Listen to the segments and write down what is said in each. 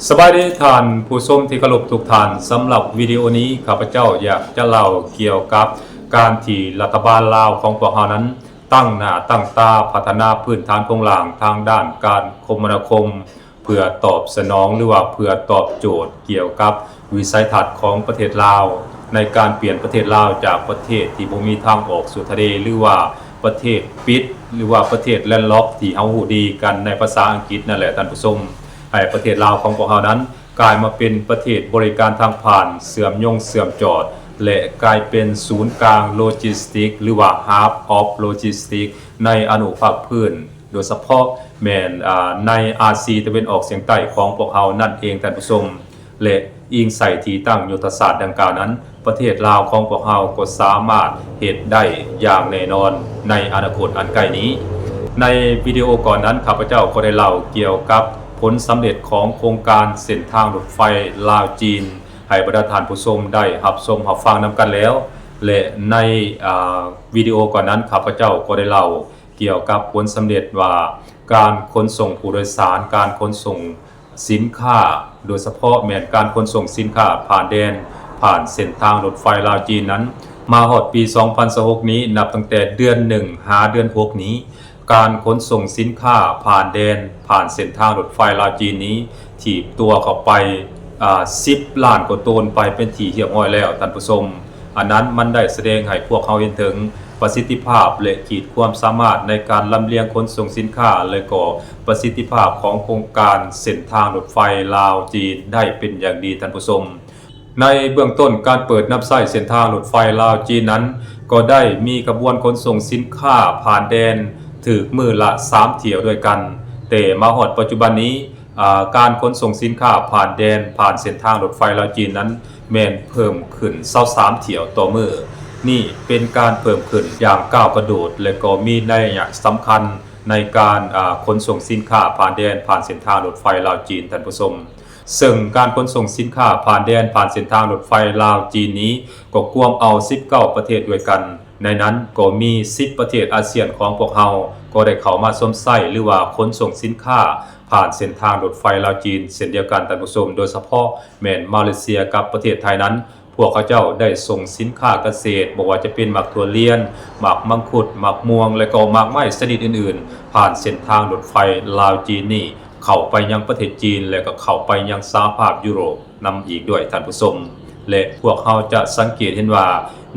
ສະບາຍດີທ່ານຜູ້ຊົມທີ່ເຄົາລົບທຸກທ່ານ. ສຳລັບວິດີໂອນີ້ ຂ້າພະເຈົ້າຢາກຈະເລົ່າກ່ຽວກັບການທີ່ລັດຖະບານລາວຂອງພວກເຮົານັ້ນ ຕັ້ງໜ້າຕັ້ງຕາພັດທະນາພື້ນຖານໂຄງລ່າງທາງດ້ານການຄົມມະນາຄົມ ເພື່ອຕອບສະໜອງ ຫຼືວ່າເພື່ອຕອບໂຈດກ່ຽວກັບວິໄສທັດຂອງປະເທດລາວ ໃນການປ່ຽນປະເທດລາວຈາກປະເທດທີ່ບໍ່ມີທາງອອກສູ່ທະເລ ຫຼືວ່າປະເທດປິດ ຫຼືວ່າປະເທດແລນລັອກ ທີ່ເຮົາຮູ້ດີກັນໃນພາສາອັງກິດນັ້ນແຫຼະທ່ານຜູ້ຊົມ. ໃຫ້ປະເທດລາວຂອງພວກເຮົານັ້ນ ກາຍມາເປັນປະເທດບໍລິການທາງຜ່ານ ເຊື່ອມໂຍງເຊື່ອມຈອດ ແລະ ກາຍເປັນສູນກາງໂລຈິສຕິກ ຫຼືວ່າ Hub of Logistics ໃນອະນຸພາກພື້ນ ໂດຍສະເພາະແມ່ນ ອາ ໃນອາຊີຕາເວັນອອກສຽງໃຕ້ຂອງພວກເຮົານັ້ນເອງທ່ານຜູ້ຊົມ. ແລະ ອີງໃສ່ທີ່ຕັ້ງຍຸດທະສາດດັ່ງກ່າວນັ້ນ ປະເທດລາວຂອງພວກເຮົາກໍສາມາດເຮັດໄດ້ຢ່າງແນ່ນອນໃນອະນາຄົດອັນໃກ້ນີ້. ໃນວິດີໂອກ່ອນນັ້ນ ຂ້າພະເຈົ້າກໍໄດ້ເລົ່າກ່ຽວກັບຜົນສຳເລັດຂອງໂຄງການເສັ້ນທາງລົດໄຟລາວ-ຈີນ ໃຫ້ບັນດາທ່ານຜູ້ຊົມໄດ້ຮັບຊົມຮັບຟັງນຳກັນແລ້ວ ແລະ ໃນ ອາ ວິດີໂອກ່ອນນັ້ນ ຂ້າພະເຈົ້າກໍໄດ້ເລົ່າກ່ຽວກັບຜົນສຳເລັດວ່າ ການຂົນສົ່ງຜູ້ໂດຍສານ, ການຂົນສົ່ງ ສິນຄ້າ ໂດຍສະເພາະແມ່ນການຂົນສົ່ງສິນຄ້າຜ່ານແດນ ຜ່ານເສັ້ນທາງລົດໄຟລາວ-ຈີນນັ້ນ ມາຮອດປີສອງພັນຊາວຫົກນີ້ ນັບຕັ້ງແຕ່ເດືອນໜຶ່ງຫາເດືອນຫົກນີ້ ການຂົນສົ່ງສິນຄ້າຜ່ານແດນ ຜ່ານເສັ້ນທາງລົດໄຟລາວ-ຈີນນີ້ ຖີບຕົວເຂົ້າໄປ ອາ ສິບລ້ານກວ່າໂຕນໄປເປັນທີ່ຮຽບຮ້ອຍແລ້ວທ່ານຜູ້ຊົມ. ອັນນັ້ນມັນໄດ້ສະແດງໃຫ້ພວກເຮົາເຫັນເຖິງປະສິດທິພາບ ແລະ ຂີດຄວາມສາມາດໃນການລຳລຽງຂົນສົ່ງສິນຄ້າ ແລະ ກໍປະສິດທິພາບຂອງໂຄງການເສັ້ນທາງລົດໄຟລາວ-ຈີນໄດ້ເປັນຢ່າງດີທ່ານຜູ້ຊົມ. ໃນເບື້ອງຕົ້ນ ການເປີດນຳໃຊ້ເສັ້ນທາງລົດໄຟລາວ-ຈີນນັ້ນ ກໍໄດ້ມີຂະບວນຂົນສົ່ງສິນຄ້າຜ່ານແດນຖືກມື້ລະສາມຖ້ຽວດ້ວຍກັນ, ແຕ່ມາຮອດປັດຈຸບັນນີ້ ອາ ການຂົນສົ່ງສິນຄ້າຜ່ານແດນ ຜ່ານເສັ້ນທາງລົດໄຟລາວ-ຈີນນັ້ນ ແມ່ນເພີ່ມຂຶ້ນຊາວສາມຖ້ຽວຕໍ່ມື້. ນີ້ເປັນການເພີ່ມຂຶ້ນຢ່າງກ້າວກະໂດດ ແລະ ກໍມີໄລຍະສຳຄັນໃນການ ອາ ຂົນສົ່ງສິນຄ້າຜ່ານແດນ ຜ່ານເສັ້ນທາງລົດໄຟລາວ-ຈີນ, ທ່ານຜູ້ຊົມ. ເຊິ່ງການຂົນສົ່ງສິນຄ້າຜ່ານແດນ ຜ່ານເສັ້ນທາງລົດໄຟລາວ-ຈີນນີ້ ກໍກວມເອົາສິບເກົ້າປະເທດດ້ວຍກັນ. ໃນນັ້ນກໍມີສິບປະເທດອາຊຽນຂອງພວກເຮົາ ກໍໄດ້ເຂົ້າມາຊົມໃຊ້ ຫຼືວ່າຂົນສົ່ງສິນຄ້າຜ່ານເສັ້ນທາງລົດໄຟລາວ-ຈີນເຊັ່ນດຽວກັນທ່ານຜູ້ຊົມ, ໂດຍສະເພາະແມ່ນມາເລເຊຍກັບປະເທດໄທນັ້ນ ພວກເຂົາເຈົ້າໄດ້ສົ່ງສິນຄ້າກະເສດ ບໍ່ວ່າຈະເປັນໝາກຖົ່ວລຽນ, ໝາກມັງຄຸດ, ໝາກມ່ວງ ແລະ ກໍໝາກໄມ້ຊະນິດອື່ນໆ ຜ່ານເສັ້ນທາງລົດໄຟລາວ-ຈີນນີ້ ເຂົ້າໄປຍັງປະເທດຈີນ ແລະ ກໍເຂົ້າໄປຍັງສະຫະພາບຢູໂຣບນຳອີກດ້ວຍທ່ານຜູ້ຊົມ. ແລະ ພວກເຮົາຈະສັງເກດເຫັນວ່າ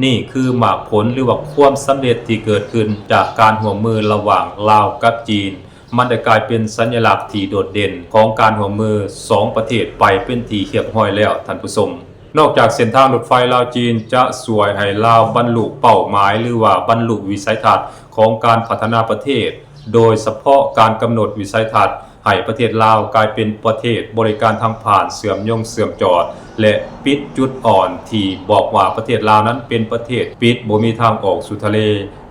ນີ້ຄືໝາກຜົນ ຫຼືວ່າຄວາມສຳເລັດທີ່ເກີດຂຶ້ນຈາກການຮ່ວມມືລະຫວ່າງລາວກັບຈີນ. ມັນໄດ້ກາຍເປັນສັນຍະລັກທີ່ໂດດເດັ່ນຂອງການຮ່ວມມືສອງປະເທດໄປເປັນທີ່ຮຽບຮ້ອຍແລ້ວທ່ານຜູ້ຊົມ. ນອກຈາກເສັ້ນທາງລົດໄຟລາວ-ຈີນຈະຊ່ວຍໃຫ້ລາວບັນລຸເປົ້າໝາຍ ຫຼືວ່າບັນລຸວິໄສທັດຂອງການພັດທະນາປະເທດ, ໂດຍສະເພາະການກຳນົດວິໄສທັດ ໃຫ້ປະເທດລາວກາຍເປັນປະເທດບໍລິການທາງຜ່ານເຊື່ອມໂຍງເຊື່ອມຈອດ ແລະ ປິດຈຸດອ່ອນທີ່ບອກວ່າປະເທດລາວນັ້ນເປັນປະເທດປິດ ບໍ່ມີທາງອອກສູ່ທະເລ,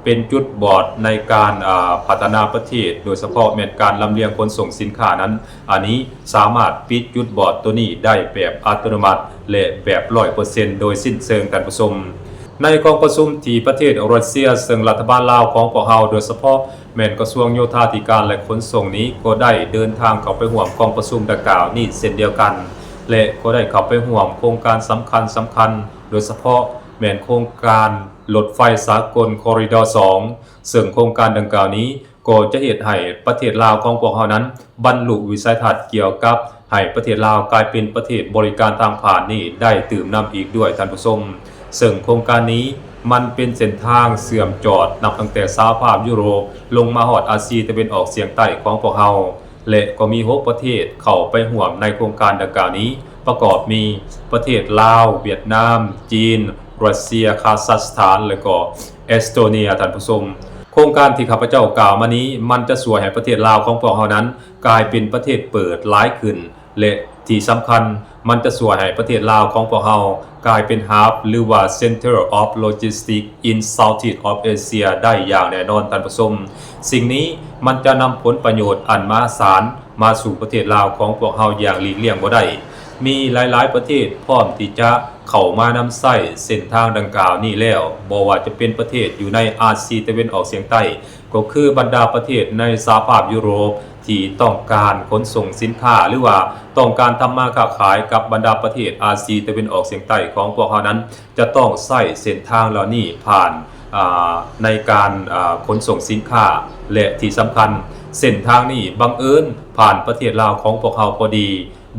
ເປັນຈຸດບອດໃນການ ອາ ພັດທະນາປະເທດ, ໂດຍສະເພາະແມ່ນການລຳລຽງຂົນສົ່ງສິນຄ້ານັ້ນ. ອັນນີ້ສາມາດປິດຈຸດບອດໂຕນີ້ໄດ້ແບບອັດຕະໂນມັດ ແລະ ແບບຮ້ອຍເປີເຊັນໂດຍສິ້ນເຊີງ, ທ່ານຜູ້ຊົມ. ໃນກອງປະຊຸມທີ່ປະເທດຣັດເຊຍ, ເຊິ່ງລັດຖະບານລາວຂອງພວກເຮົາ ໂດຍສະເພາະ ແມ່ນກະຊວງໂຍທາທິການ ແລະ ຂົນສົ່ງນີ້ ກໍໄດ້ເດີນທາງເຂົ້າໄປຮ່ວມກອງປະຊຸມດັ່ງກ່າວນີ້ເຊັ່ນດຽວກັນ ແລະ ກໍໄດ້ເຂົ້າໄປຮ່ວມໂຄງການສຳຄັນໆ ໂດຍສະເພາະແມ່ນໂຄງການລົດໄຟສາກົນຄໍຣິດໍສອງ ເຊິ່ງໂຄງການດັ່ງກ່າວນີ້ ກໍຈະເຮັດໃຫ້ປະເທດລາວຂອງພວກເຮົານັ້ນ ບັນລຸວິໄສທັດກ່ຽວກັບໃຫ້ປະເທດລາວກາຍເປັນປະເທດບໍລິການທາງຜ່ານນີ້ໄດ້ຕື່ມນຳອີກດ້ວຍ, ທ່ານຜູ້ຊົມ. ເຊິ່ງໂຄງການນີ້ມັນເປັນເສັ້ນທາງເຊື່ອມຈອດນັບຕັ້ງແຕ່ສະຫະພາບຢູໂຣບລົງມາຮອດອາຊີຕາເວັນອອກສຽງໃຕ້ຂອງພວກເຮົາ ແລະ ກໍມີຫົກປະເທດເຂົ້າໄປຮ່ວມໃນໂຄງການດັ່ງກ່າວນີ້ ປະກອບມີປະເທດລາວ, ຫວຽດນາມ, ຈີນ, ຣັດເຊຍ, ຄາຊັກສະຖານ ແລະ ກໍເອສໂຕເນຍ, ທ່ານຜູ້ຊົມ. ໂຄງການທີ່ຂ້າພະເຈົ້າກ່າວມານີ້ ມັນຈະຊ່ວຍໃຫ້ປະເທດລາວຂອງພວກເຮົານັ້ນ ກາຍເປັນປະເທດເປີດຫຼາຍຂຶ້ນ ແລະ ທີ່ສຳຄັນ ມັນຈະຊ່ວຍໃຫ້ປະເທດລາວຂອງພວກເຮົາກາຍເປັນ Hub ຫຼືວ່າ Center of Logistics in Southeast of Asia ໄດ້ຢ່າງແນ່ນອນ, ທ່ານຜູ້ຊົມ. ສິ່ງນີ້ມັນຈະນຳຜົນປະໂຫຍດອັນມະຫາສານມາສູ່ປະເທດລາວຂອງພວກເຮົາຢ່າງຫຼີກລ່ຽງບໍ່ໄດ້. ມີຫຼາຍໆປະເທດພ້ອມທີ່ຈະເຂົ້າມານຳໃຊ້ເສັ້ນທາງດັ່ງກ່າວນີ້ແລ້ວ, ບໍ່ວ່າຈະເປັນປະເທດຢູ່ໃນອາຊີຕາເວັນອອກສຽງໃຕ້, ກໍຄືບັນດາປະເທດໃນສະຫະພາບຢູໂຣບ ທີ່ຕ້ອງການຂົນສົ່ງສິນຄ້າ ຫຼືວ່າຕ້ອງການທຳມາຄ້າຂາຍກັບບັນດາປະເທດອາຊີຕາເວັນອອກສຽງໃຕ້ຂອງພວກເຮົານັ້ນ ຈະຕ້ອງໃຊ້ເສັ້ນທາງເຫຼົ່ານີ້ຜ່ານ ອາ ໃນການ ອາ ຂົນສົ່ງສິນຄ້າ ແລະ ທີ່ສຳຄັນ ເສັ້ນທາງນີ້ບັງເອີນຜ່ານປະເທດລາວຂອງພວກເຮົາພໍດີ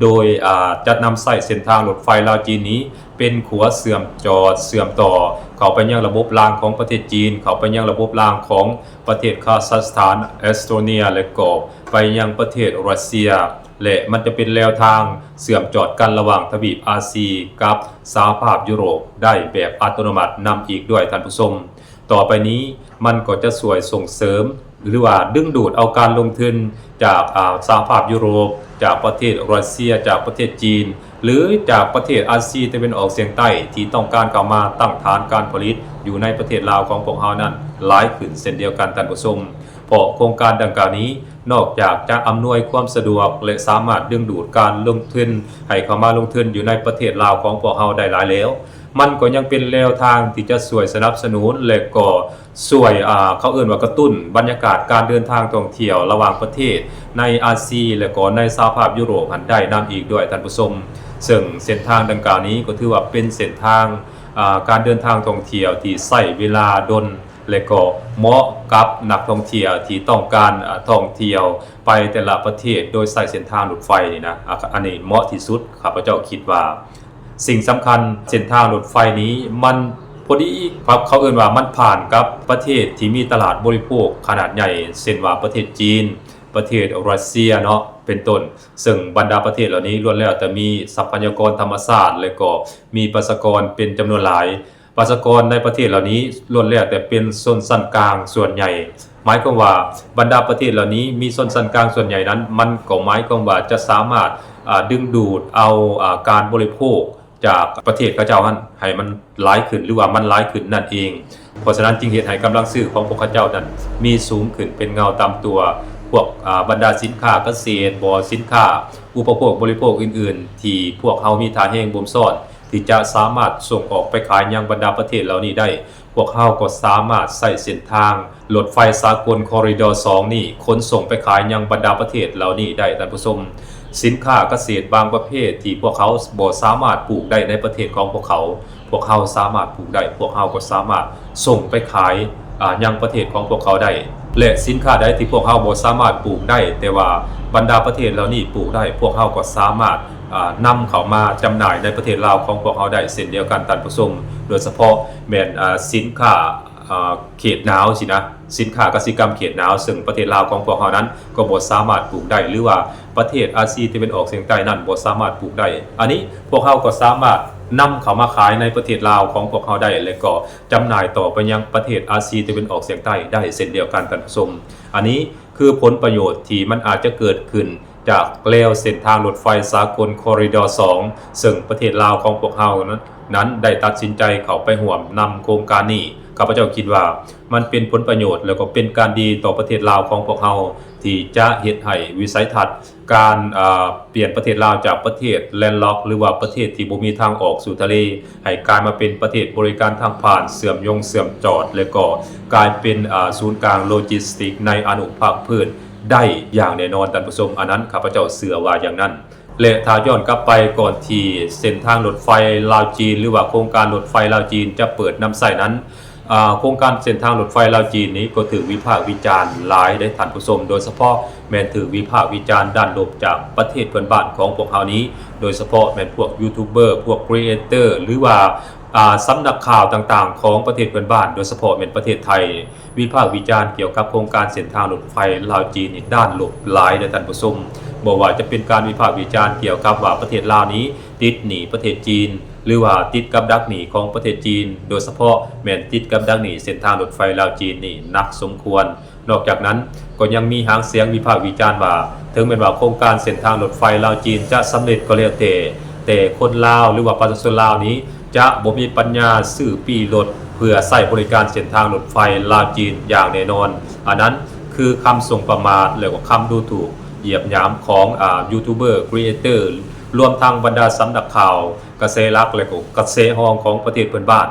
ໂດຍ ອາ ຈະນຳໃຊ້ເສັ້ນທາງລົດໄຟລາວຈີນນີ້ ເປັນຂົວເຊື່ອມຈອດ ເຊື່ອມຕໍ່ເຂົ້າໄປຍັງລະບົບລາງຂອງປະເທດຈີນ, ເຂົ້າໄປຍັງລະບົບລາງຂອງປະເທດຄາຊາສຖານ, ເອສໂຕເນຍ ແລະ ກໍໄປຍັງປະເທດຣັດເຊຍ ແລະ ມັນຈະເປັນແລວທາງເຊື່ອມຈອດກັນລະຫວ່າງທະວີບອາຊີກັບສະຫະພາບຢູໂຣບໄດ້ແບບອັດຕະໂນມັດນຳອີກດ້ວຍທ່ານຜູ້ຊົມ. ຕໍ່ໄປນີ້ມັນກໍຈະຊ່ວຍສົ່ງເສີມ ຫຼືວ່າດຶງດູດເອົາການລົງທຶນຈາກ ອາ ສະຫະພາບຢູໂຣບ, ຈາກປະເທດຣັດເຊຍ, ຈາກປະເທດຈີນ ຫຼືຈາກປະເທດອາຊີຕາເວັນອອກສຽງໃຕ້ ທີ່ຕ້ອງການເຂົ້າມາຕັ້ງຖານການຜະລິດຢູ່ໃນປະເທດລາວຂອງພວກເຮົານັ້ນຫຼາຍຂຶ້ນເຊັ່ນດຽວກັນທ່ານຜູ້ຊົມ. ເພາະໂຄງການດັ່ງກ່າວນີ້ ນອກຈາກຈະອຳນວຍຄວາມສະດວກ ແລະ ສາມາດດຶງດູດການລົງທຶນໃຫ້ເຂົ້າມາລົງທຶນຢູ່ໃນປະເທດລາວຂອງພວກເຮົາໄດ້ຫຼາຍແລ້ວ, ມັນກໍຍັງເປັນແລວທາງທີ່ຈະຊ່ວຍສະໜັບສະໜູນ ແລະ ກໍຊ່ວຍ ອາ ເຂົາເອີ້ນວ່າກະຕຸ້ນບັນຍາກາດການເດີນທາງທ່ອງທ່ຽວລະຫວ່າງປະເທດໃນອາຊີ ແລະ ກໍໃນສະຫະພາບຢູໂຣບຫັ້ນໄດ້ນຳອີກດ້ວຍທ່ານຜູ້ຊົມ. ເຊິ່ງເສັ້ນທາງດັ່ງກ່າວນີ້ກໍຖືວ່າເປັນເສັ້ນທາງ ອາ ການເດີນທາງທ່ອງທ່ຽວທີ່ໃຊ້ເວລາດົນ ແລະ ກໍເໝາະກັບນັກທ່ອງທ່ຽວທີ່ຕ້ອງການ ອາ ທ່ອງທ່ຽວໄປແຕ່ລະປະເທດໂດຍໃຊ້ເສັ້ນທາງລົດໄຟນີ້ນະ ອາ ອັນນີ້ເໝາະທີ່ສຸດ ຂ້າພະເຈົ້າຄິດວ່າ. ສິ່ງສຳຄັນ ເສັ້ນທາງລົດໄຟນີ້ມັນພໍດີ ເຂົາເອີ້ນວ່າມັນຜ່ານກັບປະເທດທີ່ມີຕະຫຼາດບໍລິໂພກຂະໜາດໃຫຍ່ ເຊັ່ນວ່າປະເທດຈີນ, ປະເທດຣັດເຊຍເນາະ ເປັນຕົ້ນ. ເຊິ່ງບັນດາປະເທດເຫຼົ່ານີ້ລ້ວນແລ້ວແຕ່ມີຊັບພະຍາກອນທຳມະຊາດ ແລະ ກໍມີປະຊາກອນເປັນຈຳນວນຫຼາຍ. ປະຊາກອນໃນປະເທດເຫຼົ່ານີ້ລ້ວນແລ້ວແຕ່ເປັນຊົນຊັ້ນກາງສ່ວນໃຫຍ່. ໝາຍຄວາມວ່າບັນດາປະເທດເຫຼົ່ານີ້ມີຊົນຊັ້ນກາງສ່ວນໃຫຍ່ນັ້ນ ມັນກໍໝາຍຄວາມວ່າຈະສາມາດ ອາ ດຶງດູດເອົາ ອາ ການບໍລິໂພກຈາກປະເທດເຂົາເຈົ້າຫັ້ນໃຫ້ມັນຫຼາຍຂຶ້ນ ຫຼືວ່າມັນຫຼາຍຂຶ້ນນັ້ນເອງ. ເພາະສະນັ້ນຈຶ່ງເຮັດໃຫ້ກຳລັງຊື້ຂອງພວກເຂົາເຈົ້ານັ້ນມີສູງຂຶ້ນເປັນເງົາຕາມຕົວ. ພວກ ອາ ບັນດາສິນຄ້າກະເສດບໍ ສິນຄ້າອຸປະໂພກບໍລິໂພກອື່ນໆ ທີ່ພວກເຮົາມີທ່າແຮງບົ່ມຊ້ອນ ທີ່ຈະສາມາດສົ່ງອອກໄປຂາຍຍັງບັນດາປະເທດເຫຼົ່ານີ້ໄດ້, ພວກເຮົາກໍສາມາດໃຊ້ເສັ້ນທາງລົດໄຟສາກົນຄໍຣິດໍສອງນີ້ຂົນສົ່ງໄປຂາຍຍັງບັນດາປະເທດເຫຼົ່ານີ້ໄດ້ທ່ານຜູ້ຊົມ. ສິນຄ້າກະເສດບາງປະເພດທີ່ພວກເຂົາບໍ່ສາມາດປູກໄດ້ໃນປະເທດຂອງພວກເຂົາ, ພວກເຮົາສາມາດປູກໄດ້, ພວກເຮົາກໍສາມາດສົ່ງໄປຂາຍ ອາ ຍັງປະເທດຂອງພວກເຂົາໄດ້ ແລະ ສິນຄ້າໃດທີ່ພວກເຮົາບໍ່ສາມາດປູກໄດ້ ແຕ່ວ່າບັນດາປະເທດເຫຼົ່ານີ້ປູກໄດ້, ພວກເຮົາກໍສາມາດ ອາ ນຳເຂົ້າມາຈຳໜ່າຍໃນປະເທດລາວຂອງພວກເຮົາໄດ້ເຊັ່ນດຽວກັນທ່ານຜູ້ຊົມ. ໂດຍສະເພາະແມ່ນ ອາ ສິນຄ້າ ອາ ເຂດໜາວຊີ້ນະ, ສິນຄ້າກະສິກຳເຂດໜາວ ເຊິ່ງປະເທດລາວຂອງພວກເຮົານັ້ນກໍບໍ່ສາມາດປູກໄດ້ ຫຼືວ່າປະເທດອາຊີຕາເວັນອອກສຽງໃຕ້ນັ້ນບໍ່ສາມາດປູກໄດ້. ອັນນີ້ພວກເຮົາກໍສາມາດນຳເຂົ້າມາຂາຍໃນປະເທດລາວຂອງພວກເຮົາໄດ້ ແລະ ກໍຈຳໜ່າຍຕໍ່ໄປຍັງປະເທດອາຊີຕາເວັນອອກສຽງໃຕ້ໄດ້ເຊັ່ນດຽວກັນທ່ານຜູ້ຊົມ. ອັນນີ້ຄືຜົນປະໂຫຍດທີ່ມັນອາດຈະເກີດຂຶ້ນຈາກແລວເສັ້ນທາງລົດໄຟສາກົນຄໍຣິດໍສອງ ເຊິ່ງປະເທດລາວຂອງພວກເຮົານັ້ນ ນັ້ນໄດ້ຕັດສິນໃຈເຂົ້າໄປຮ່ວມນຳໂຄງການນີ້. ຂ້າພະເຈົ້າຄິດວ່າມັນເປັນຜົນປະໂຫຍດ ແລະ ກໍເປັນການດີຕໍ່ປະເທດລາວຂອງພວກເຮົາ ທີ່ຈະເຮັດໃຫ້ວິໄສທັດການ ອາ ປ່ຽນປະເທດລາວຈາກປະເທດແລນລັອກ ຫຼືວ່າປະເທດທີ່ບໍ່ມີທາງອອກສູ່ທະເລ ໃຫ້ກາຍມາເປັນປະເທດບໍລິການທາງຜ່ານ ເຊື່ອມໂຍງເຊື່ອມຈອດ ແລະ ກໍກາຍເປັນ ອາ ສູນກາງໂລຈິສຕິກໃນອະນຸພາກພື້ນໄດ້ຢ່າງແນ່ນອນທ່ານຜູ້ຊົມ. ອັນນັ້ນຂ້າພະເຈົ້າເຊື່ອວ່າຢ່າງນັ້ນ. ແລະ ຖ້າຍ້ອນກັບໄປກ່ອນທີ່ເສັ້ນທາງລົດໄຟລາວຈີນ ຫຼືວ່າໂຄງການລົດໄຟລາວຈີນຈະເປີດນຳໃຊ້ນັ້ນ ອາ ໂຄງການເສັ້ນທາງລົດໄຟລາວຈີນນີ້ກໍຖືກວິພາກວິຈານຫຼາຍເດ້ທ່ານຜູ້ຊົມ, ໂດຍສະເພາະແມ່ນຖືກວິພາກວິຈານດ້ານລົບຈາກປະເທດເພື່ອນບ້ານຂອງພວກເຮົານີ້, ໂດຍສະເພາະແມ່ນພວກຢູທູບເບີ, ພວກຄຣີເອເຕີ ຫຼືວ່າ ອາ ສຳນັກຂ່າວຕ່າງໆຂອງປະເທດເພື່ອນບ້ານ, ໂດຍສະເພາະແມ່ນປະເທດໄທ ວິພາກວິຈານກ່ຽວກັບໂຄງການເສັ້ນທາງລົດໄຟລາວຈີນນີ້ດ້ານລົບຫຼາຍເດີທ່ານຜູ້ຊົມ. ບໍ່ວ່າຈະເປັນການວິພາກວິຈານກ່ຽວກັບວ່າປະເທດລາວນີ້ຕິດໜີ້ປະເທດຈີນ ຫຼືວ່າຕິດກັບດັກໜີ້ຂອງປະເທດຈີນ, ໂດຍສະເພາະແມ່ນຕິດກັບດັກໜີ້ເສັ້ນທາງລົດໄຟລາວຈີນນີ້ໜັກສົມຄວນ. ນອກຈາກນັ້ນກໍຍັງມີຫາງສຽງວິພາກວິຈານວ່າ ເຖິງແມ່ນວ່າໂຄງການເສັ້ນທາງລົດໄຟລາວຈີນຈະສຳເລັດກໍແລ້ວແຕ່, ແຕ່ຄົນລາວ ຫຼືວ່າປະຊາຊົນລາວນີ້ ຈະບໍ່ມີປັນຍາຊື້ປີ້ລົດເພື່ອໃຊ້ບໍລິການເສັ້ນທາງລົດໄຟລາວຈີນຢ່າງແນ່ນອນ. ອັນນັ້ນຄືຄຳສົບປະມາດ ແລະ ກໍຄຳດູຖູກຢຽບຫຍາມຂອງ ອາ ຢູທູບເບີ, ຄຣີເອເຕີ ລວມທັງບັນດາສຳນັກຂ່າວ, ກະແສຫຼັກ ແລະ ກໍກະແສຮອງຂອງປະເທດເພື່ອນບ້ານ.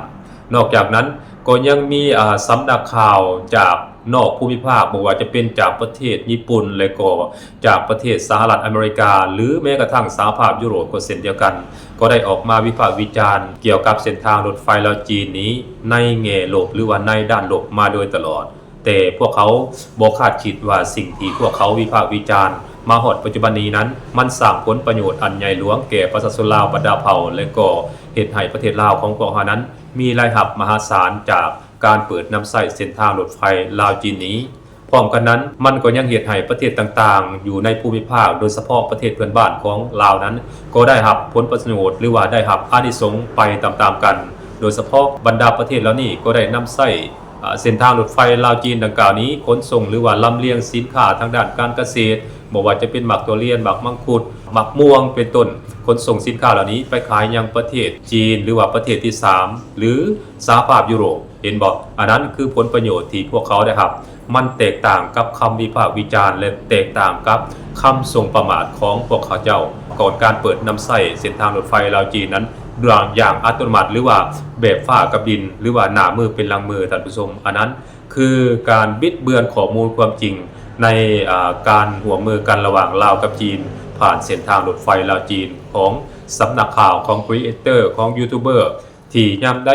ນອກຈາກນັ້ນກໍຍັງມີ ອາ ສຳນັກຂ່າວຈາກ ນອກພູມິພາກ ບໍ່ວ່າຈະເປັນຈາກປະເທດຍີ່ປຸ່ນ ແລະກໍຈາກປະເທດສະຫະລັດອາເມລິກາ ຫຼືແມ້ກະທັ່ງສະຫະພາບຢູໂຣບກໍເຊັ່ນດຽວກັນ ກໍໄດ້ອອກມາວິພາກວິຈານກ່ຽວກັບເສັ້ນທາງລົດໄຟລາວຈີນນີ້ ໃນແງ່ລົບ ຫຼືວ່າໃນດ້ານລົບມາໂດຍຕະຫຼອດ. ແຕ່ພວກເຂົາບໍ່ຄາດຄິດວ່າສິ່ງທີ່ພວກເຂົາວິພາກວິຈານມາຮອດປັດຈຸບັນນີ້ນັ້ນ ມັນສ້າງຜົນປະໂຫຍດອັນໃຫຍ່ຫຼວງແກ່ປະຊາຊົນລາວບັນດາເຜົ່າ ແລະກໍເຮັດໃຫ້ປະເທດລາວຂອງພວກເຮົານັ້ນມີລາຍຮັບມະຫາສານຈາກການເປີດນຳໃຊ້ເສັ້ນທາງລົດໄຟລາວຈີນນີ້. ພ້ອມກັນນັ້ນ ມັນກໍຍັງເຮັດໃຫ້ປະເທດຕ່າງໆຢູ່ໃນພູມິພາກ ໂດຍສະເພາະປະເທດເພື່ອນບ້ານຂອງລາວນັ້ນ ກໍໄດ້ຮັບຜົນປະໂຫຍດ ຫຼືວ່າໄດ້ຮັບອານິສົງໄປຕາມໆກັນ. ໂດຍສະເພາະບັນດາປະເທດເຫຼົ່ານີ້ກໍໄດ້ນຳໃຊ້ ອາ ເສັ້ນທາງລົດໄຟລາວຈີນດັ່ງກ່າວນີ້ ຂົນສົ່ງ ຫຼືວ່າລຳລຽງສິນຄ້າທາງດ້ານການກະເສດ ບໍ່ວ່າຈະເປັນໝາກຖົ່ວລຽນ, ໝາກມັງຄຸດ, ໝາກມ່ວງ ເປັນຕົ້ນ, ຂົນສົ່ງສິນຄ້າເຫຼົ່ານີ້ໄປຂາຍຍັງປະເທດຈີນ ຫຼືວ່າປະເທດທີສາມ ຫຼືສະຫະພາບຢູໂຣບ. ເຫັນບໍ່? ອັນນັ້ນຄືຜົນປະໂຫຍດທີ່ພວກເຂົາໄດ້ຮັບ. ມັນແຕກຕ່າງກັບຄຳວິພາກວິຈານ ແລະ ແຕກຕ່າງກັບຄຳສົບປະໝາດຂອງພວກເຂົາເຈົ້າ ກ່ອນການເປີດນຳໃຊ້ເສັ້ນທາງລົດໄຟລາວຈີນນັ້ນ ຢ່າງອັດຕະໂນມັດ ຫຼືວ່າແບບຟ້າກັບດິນ ຫຼືວ່າໜ້າມືເປັນຫຼັງມື ທ່ານຜູ້ຊົມ. ອັນນັ້ນຄືການບິດເບືອນຂໍ້ມູນຄວາມຈິງໃນ ອາ ການຮ່ວມມືກັນລະຫວ່າງລາວກັບຈີນ ຜ່ານເສັ້ນທາງລົດໄຟລາວຈີນ ຂອງສຳນັກຂ່າວ ຂອງຄຣີເອເຕີ ຂອງຢູທູບເບີ ທີ່ຍາມໃດ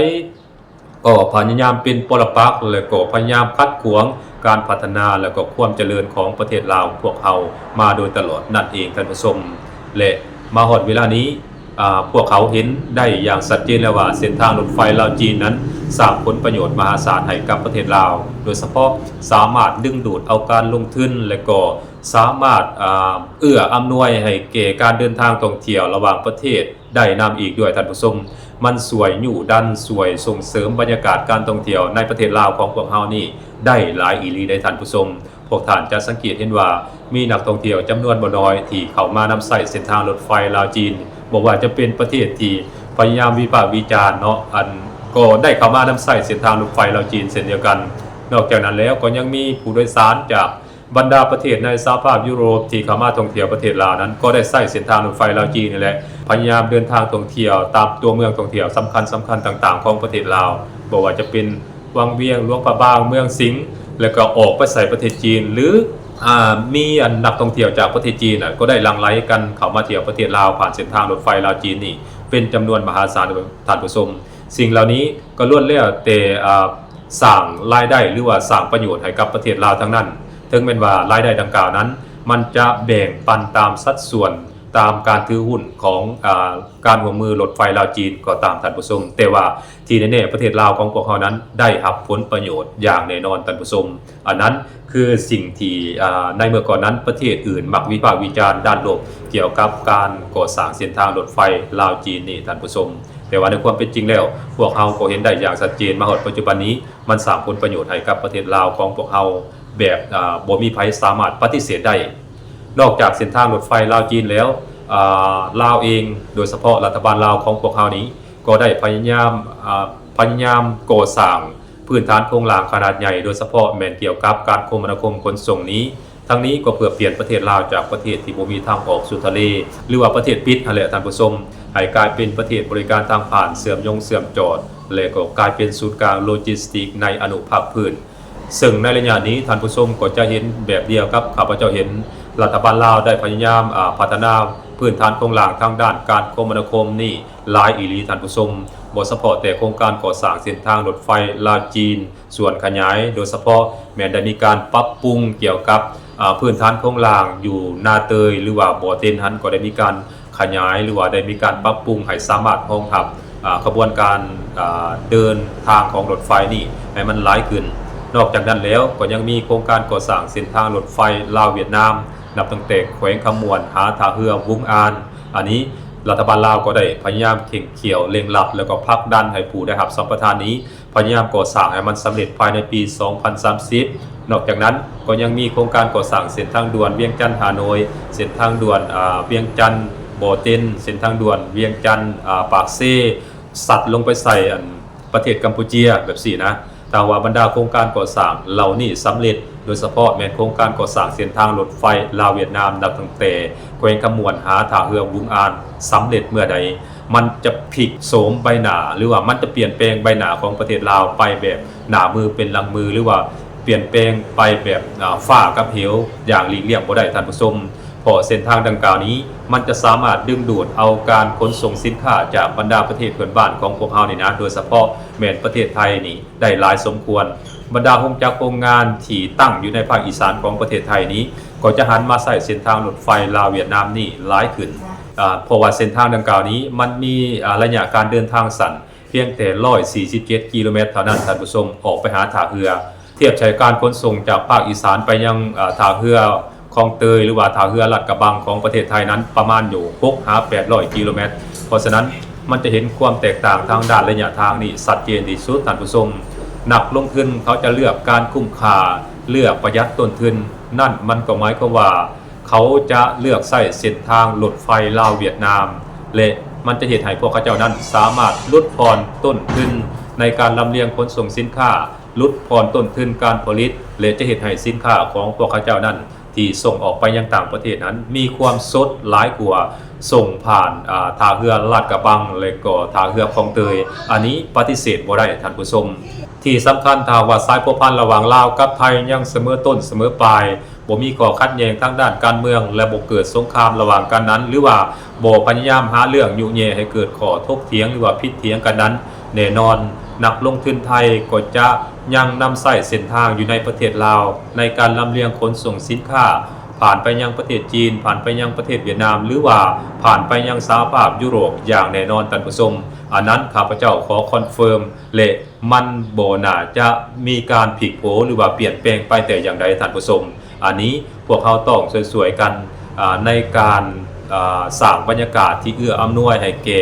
ກໍພະຍາຍາມເປັນປໍລະປັກ ແລະ ກໍພະຍາຍາມຂັດຂວາງການພັດທະນາ ແລະ ກໍຄວາມຈະເລີນຂອງປະເທດລາວພວກເຮົາມາໂດຍຕະຫຼອດນັ້ນເອງ ທ່ານຜູ້ຊົມ. ແລະ ມາຮອດເວລານີ້ ອາ ພວກເຂົາເຫັນໄດ້ຢ່າງຊັດເຈນແລ້ວວ່າ ເສັ້ນທາງລົດໄຟລາວຈີນນັ້ນສ້າງຜົນປະໂຫຍດມະຫາສານໃຫ້ກັບປະເທດລາວ, ໂດຍສະເພາະສາມາດດຶງດູດເອົາການລົງທຶນ ແລະ ກໍສາມາດ ອາ ເອື້ອອຳນວຍໃຫ້ແກ່ການເດີນທາງທ່ອງທ່ຽວລະຫວ່າງປະເທດ ໄດ້ນຳອີກດ້ວຍ ທ່ານຜູ້ຊົມ. ມັນຊ່ວຍຍູ້ດັນ ຊ່ວຍສົ່ງເສີມບັນຍາກາດການທ່ອງທ່ຽວໃນປະເທດລາວຂອງພວກເຮົານີ້ໄດ້ຫຼາຍອີ່ຫຼີເດ້ ທ່ານຜູ້ຊົມ. ພວກທ່ານຈະສັງເກດເຫັນວ່າ ມີນັກທ່ອງທ່ຽວຈຳນວນບໍ່ນ້ອຍທີ່ເຂົ້າມານຳໃຊ້ເສັ້ນທາງລົດໄຟລາວຈີນ, ບໍ່ວ່າຈະເປັນປະເທດທີ່ພະຍາຍາມວິພາກວິຈານເນາະ ອັນ ກໍໄດ້ເຂົ້າມານຳໃຊ້ເສັ້ນທາງລົດໄຟລາວຈີນເຊັ່ນດຽວກັນ. ນອກຈາກນັ້ນແລ້ວ ກໍຍັງມີຜູ້ໂດຍສານຈາກ ບັນດາປະເທດໃນສະຫະພາບຢູໂຣບທີ່ເຂົ້າມາທ່ອງທ່ຽວປະເທດລາວນັ້ນ ກໍໄດ້ໃຊ້ເສັ້ນທາງລົດໄຟລາວຈີນນີ້ແຫຼະ ພະຍາຍາມເດີນທາງທ່ອງທ່ຽວຕາມຕົວເມືອງທ່ອງທ່ຽວສຳຄັນໆຕ່າງໆຂອງປະເທດລາວ, ບໍ່ວ່າຈະເປັນວັງວຽງ, ຫຼວງພະບາງ, ເມືອງສິງ ແລະ ກໍອອກໄປໃສ່ປະເທດຈີນ ຫຼື ອາ ມີອັນນັກທ່ອງທ່ຽວຈາກປະເທດຈີນນະ ກໍໄດ້ຫຼັ່ງໄຫຼກັນເຂົ້າມາທ່ຽວປະເທດລາວ ຜ່ານເສັ້ນທາງລົດໄຟລາວຈີນນີ້ເປັນຈຳນວນມະຫາສານ ທ່ານຜູ້ຊົມ. ສິ່ງເຫຼົ່ານີ້ກໍລ້ວນແລ້ວແຕ່ ອາ ສ້າງລາຍໄດ້ ຫຼືວ່າສ້າງປະໂຫຍດໃຫ້ກັບປະເທດລາວທັງນັ້ນ, ເຖິງແມ່ນວ່າລາຍໄດ້ດັ່ງກ່າວນັ້ນ ມັນຈະແບ່ງປັນຕາມສັດສ່ວນ ຕາມການຖືຫຸ້ນຂອງ ອາ ການຮ່ວມມືລົດໄຟລາວຈີນກໍຕາມ ທ່ານຜູ້ຊົມ, ແຕ່ວ່າທີ່ແນ່ໆ ປະເທດລາວຂອງພວກເຮົານັ້ນໄດ້ຮັບຜົນປະໂຫຍດຢ່າງແນ່ນອນ ທ່ານຜູ້ຊົມ. ອັນນັ້ນຄືສິ່ງທີ່ ອາ ໃນເມື່ອກ່ອນນັ້ນ ປະເທດອື່ນມັກວິພາກວິຈານດ້ານລົບກ່ຽວກັບການກໍ່ສ້າງເສັ້ນທາງລົດໄຟລາວຈີນນີ້ ທ່ານຜູ້ຊົມ. ແຕ່ວ່າໃນຄວາມເປັນຈິງແລ້ວ ພວກເຮົາກໍເຫັນໄດ້ຢ່າງຊັດເຈນ ມາຮອດປັດຈຸບັນນີ້ ມັນສ້າງຜົນປະໂຫຍດໃຫ້ກັບປະເທດລາວຂອງພວກເຮົາແບບ ອາ ບໍ່ມີໃຜສາມາດປະຕິເສດໄດ້. ນອກຈາກເສັ້ນທາງລົດໄຟລາວຈີນແລ້ວ ອາ ລາວເອງ ໂດຍສະເພາະລັດຖະບານລາວຂອງພວກເຮົານີ້ ກໍໄດ້ພະຍາຍາມ ອາ ພະຍາຍາມກໍ່ສ້າງພື້ນຖານໂຄງລ່າງຂະໜາດໃຫຍ່ ໂດຍສະເພາະແມ່ນກ່ຽວກັບການຄົມມະນາຄົມຂົນສົ່ງນີ້. ທັງນີ້ກໍເພື່ອປ່ຽນປະເທດລາວຈາກປະເທດທີ່ບໍ່ມີທາງອອກສູ່ທະເລ ຫຼືວ່າປະເທດປິດຫັ້ນແຫຼະທ່ານຜູ້ຊົມ ໃຫ້ກາຍເປັນປະເທດບໍລິການທາງຜ່ານເຊື່ອມໂຍງເຊື່ອມຈອດ ແລະ ກໍກາຍເປັນສູນກາງໂລຈິສຕິກໃນອະນຸພາກພື້ນ. ເຊິ່ງໃນໄລຍະນີ້ທ່ານຜູ້ຊົມກໍຈະເຫັນແບບດຽວກັບຂ້າພະເຈົ້າເຫັນ ລັດຖະບານລາວໄດ້ພະຍາຍາມ ອາ ພັດທະນາພື້ນຖານໂຄງລ່າງທາງດ້ານການຄົມມະນາຄົມນີ້ ຫຼາຍອີ່ຫຼີທ່ານຜູ້ຊົມ, ບໍ່ສະເພາະແຕ່ໂຄງການກໍ່ສ້າງເສັ້ນທາງລົດໄຟລາວຈີນສ່ວນຂະຫຍາຍ, ໂດຍສະເພາະແມ່ນໄດ້ມີການປັບປຸງກ່ຽວກັບ ອາ ພື້ນຖານໂຄງລ່າງຢູ່ນາເຕີຍ ຫຼືວ່າບໍ່ເຕັນຫັ້ນ ກໍໄດ້ມີການຂະຫຍາຍ ຫຼືວ່າໄດ້ມີການປັບປຸງໃຫ້ສາມາດຮອງຮັບ ອາ ຂະບວນການ ອາ ເດີນທາງຂອງລົດໄຟນີ້ໃຫ້ມັນຫຼາຍຂຶ້ນ. ນອກຈາກນັ້ນແລ້ວ ກໍຍັງມີໂຄງການກໍ່ສ້າງເສັ້ນທາງລົດໄຟລາວຫວຽດນາມ ນັບຕັ້ງແຕ່ແຂວງຄຳມ່ວນຫາທ່າເຮືອວຸງອານ. ອັນນີ້ລັດຖະບານລາວກໍໄດ້ພະຍາຍາມເຄັ່ງຂຽວເລັ່ງລັດ ແລ້ວກໍຜັກດັນໃຫ້ຜູ້ໄດ້ຮັບສຳປະທານນີ້ ພະຍາຍາມກໍ່ສ້າງໃຫ້ມັນສຳເລັດພາຍໃນປີສອງພັນສາມສິບ. ນອກຈາກນັ້ນກໍຍັງມີໂຄງການກໍ່ສ້າງເສັ້ນທາງດ່ວນວຽງຈັນ-ຮ່າໂນ້ຍ, ເສັ້ນທາງດ່ວນ ອາ ວຽງຈັນ-ບໍ່ເຕັນ, ເສັ້ນທາງດ່ວນວຽງຈັນ ອາ ປາກເຊ ສັດລົງໄປໃສ່ ອັນ ປະເທດກຳປູເຈຍ ແບບຊີ້ນະ. ຖ້າຫາກວ່າບັນດາໂຄງການກໍ່ສ້າງເຫຼົ່ານີ້ສຳເລັດ, ໂດຍສະເພາະແມ່ນໂຄງການກໍ່ສ້າງເສັ້ນທາງລົດໄຟລາວຫວຽດນາມ ນັບຕັ້ງແຕ່ແຂວງຄຳມ່ວນຫາທ່າເຮືອວຸງອານສຳເລັດເມື່ອໃດ, ມັນຈະພິກໂສມໃບໜ້າ ຫຼືວ່າມັນຈະປ່ຽນແປງໃບໜ້າຂອງປະເທດລາວໄປແບບໜ້າມືເປັນຫຼັງມື ຫຼືວ່າ ປ່ຽນແປງໄປແບບ ອາ ຟ້າກັບເຫວຢ່າງຫຼີກລ່ຽງບໍ່ໄດ້, ທ່ານຜູ້ຊົມ. ເພາະເສັ້ນທາງດັ່ງກ່າວນີ້ ມັນຈະສາມາດດຶງດູດເອົາການຂົນສົ່ງສິນຄ້າຈາກບັນດາປະເທດເພື່ອນບ້ານຂອງພວກເຮົານີ້ນະ, ໂດຍສະເພາະແມ່ນປະເທດໄທນີ້ ໄດ້ຫຼາຍສົມຄວນ. ບັນດາໂຮງຈັກໂຮງງານທີ່ຕັ້ງຢູ່ໃນພາກອີສານຂອງປະເທດໄທນີ້ ກໍຈະຫັນມາໃຊ້ເສັ້ນທາງລົດໄຟລາວຫວຽດນາມນີ້ຫຼາຍຂຶ້ນ, ອາ ເພາະວ່າເສັ້ນທາງດັ່ງກ່າວນີ້ ມັນມີ ອາ ໄລຍະການເດີນທາງສັ້ນ ພຽງແຕ່ຮ້ອຍສີ່ສິບເຈັດກິໂລແມັດເທົ່ານັ້ນ, ທ່ານຜູ້ຊົມ, ອອກໄປຫາທ່າເຮືອ. ທຽບໃສ່ການຂົນສົ່ງຈາກພາກອີສານໄປຍັງ ເອີ ທ່າເຮືອຄອງເຕີຍ ຫຼືວ່າທ່າເຮືອລາດກະບັງຂອງປະເທດໄທນັ້ນ ປະມານຢູ່ຫົກຫາແປດຮ້ອຍກິໂລແມັດ. ເພາະສະນັ້ນ ມັນຈະເຫັນຄວາມແຕກຕ່າງທາງດ້ານໄລຍະທາງນີ້ຊັດເຈນທີ່ສຸດ, ທ່ານຜູ້ຊົມ. ນັກລົງທຶນເຂົາຈະເລືອກການຄຸ້ມຄ່າ, ເລືອກປະຢັດຕົ້ນທຶນ. ນັ້ນມັນກໍໝາຍຄວາມວ່າ ເຂົາຈະເລືອກໃຊ້ເສັ້ນທາງລົດໄຟລາວຫວຽດນາມ ແລະ ມັນຈະເຮັດໃຫ້ພວກເຂົາເຈົ້ານັ້ນສາມາດຫຼຸດຜ່ອນຕົ້ນທຶນໃນການລຳລຽງຂົນສົ່ງສິນຄ້າ, ຫຼຸດຜ່ອນຕົ້ນທຶນການຜະລິດ ແລະ ຈະເຮັດໃຫ້ສິນຄ້າຂອງພວກເຂົາເຈົ້ານັ້ນ ທີ່ສົ່ງອອກໄປຍັງຕ່າງປະເທດນັ້ນ ມີຄວາມສົດຫຼາຍກວ່າສົ່ງຜ່ານ ອາ ທ່າເຮືອລາດກະບັງ ແລະ ກໍທ່າເຮືອຄອງເຕີຍ. ອັນນີ້ປະຕິເສດບໍ່ໄດ້, ທ່ານຜູ້ຊົມ. ທີ່ສຳຄັນ, ຖ້າຫາກວ່າສາຍພົວພັນລະຫວ່າງລາວກັບໄທຍັງສະເໝີຕົ້ນສະເໝີປາຍ, ບໍ່ມີຂໍ້ຂັດແຍ່ງທາງດ້ານການເມືອງ ແລະ ບໍ່ເກີດສົງຄາມລະຫວ່າງກັນນັ້ນ ຫຼືວ່າບໍ່ພະຍາຍາມຫາເລື່ອງຍຸແຍ່ໃຫ້ເກີດຂໍ້ຖົກຖຽງ ຫຼືວ່າຜິດຖຽງກັນນັ້ນ, ແນ່ນອນ ນັກລົງທຶນໄທກໍຈະຍັງນຳໃຊ້ເສັ້ນທາງຢູ່ໃນປະເທດລາວ ໃນການລຳລຽງຂົນສົ່ງສິນຄ້າ ຜ່ານໄປຍັງປະເທດຈີນ, ຜ່ານໄປຍັງປະເທດຫວຽດນາມ ຫຼືວ່າຜ່ານໄປຍັງສະຫະພາບຢູໂຣບຢ່າງແນ່ນອນ, ທ່ານຜູ້ຊົມ. ອັນນັ້ນຂ້າພະເຈົ້າຂໍຄອນເຟີມ ແລະ ມັນບໍ່ໜ້າຈະມີການພລິກໂຜ ຫຼືວ່າປ່ຽນແປງໄປແຕ່ຢ່າງໃດ, ທ່ານຜູ້ຊົມ. ອັນນີ້ພວກເຮົາຕ້ອງຊ່ວຍໆກັນ ອາ ໃນການ ອາ ສ້າງບັນຍາກາດທີ່ເອື້ອອຳນວຍໃຫ້ແກ່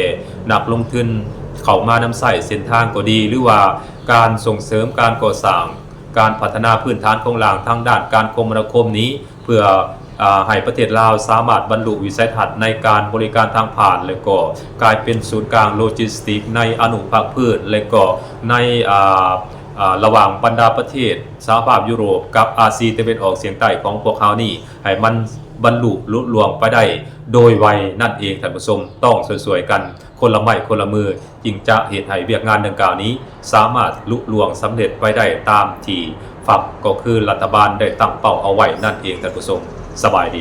ນັກລົງທຶນເຂົ້າມານຳໃຊ້ເສັ້ນທາງກໍດີ ຫຼືວ່າການສົ່ງເສີມການກໍ່ສ້າງ, ການພັດທະນາພື້ນຖານໂຄງລ່າງທາງດ້ານການຄົມມະນາຄົມນີ້ ເພື່ອ ອາ ໃຫ້ປະເທດລາວສາມາດບັນລຸວິໄສທັດໃນການບໍລິການທາງຜ່ານ ແລະ ກໍກາຍເປັນສູນກາງໂລຈິສຕິກໃນອະນຸພາກພື້ນ ແລະ ກໍໃນ ອາ ອາ ລະຫວ່າງບັນດາປະເທດສະຫະພາບຢູໂຣບກັບອາຊີຕາເວັນອອກສຽງໃຕ້ຂອງພວກເຮົານີ້ ໃຫ້ມັນບັນລຸລຸລ່ວງໄປໄດ້ໂດຍໄວນັ້ນເອງ, ທ່ານຜູ້ຊົມ. ຕ້ອງຊ່ວຍໆກັນ ຄົນລະໄມ້ຄົນລະມື ຈຶ່ງຈະເຮັດໃຫ້ວຽກງານດັ່ງກ່າວນີ້ສາມາດລຸລ່ວງສຳເລັດໄປໄດ້ຕາມທີ່ຝັກ ກໍຄືລັດຖະບານໄດ້ຕັ້ງເປົ້າເອົາໄວ້ນັ້ນເອງ, ທ່ານຜູ້ຊົມ. ສະບາຍດີ.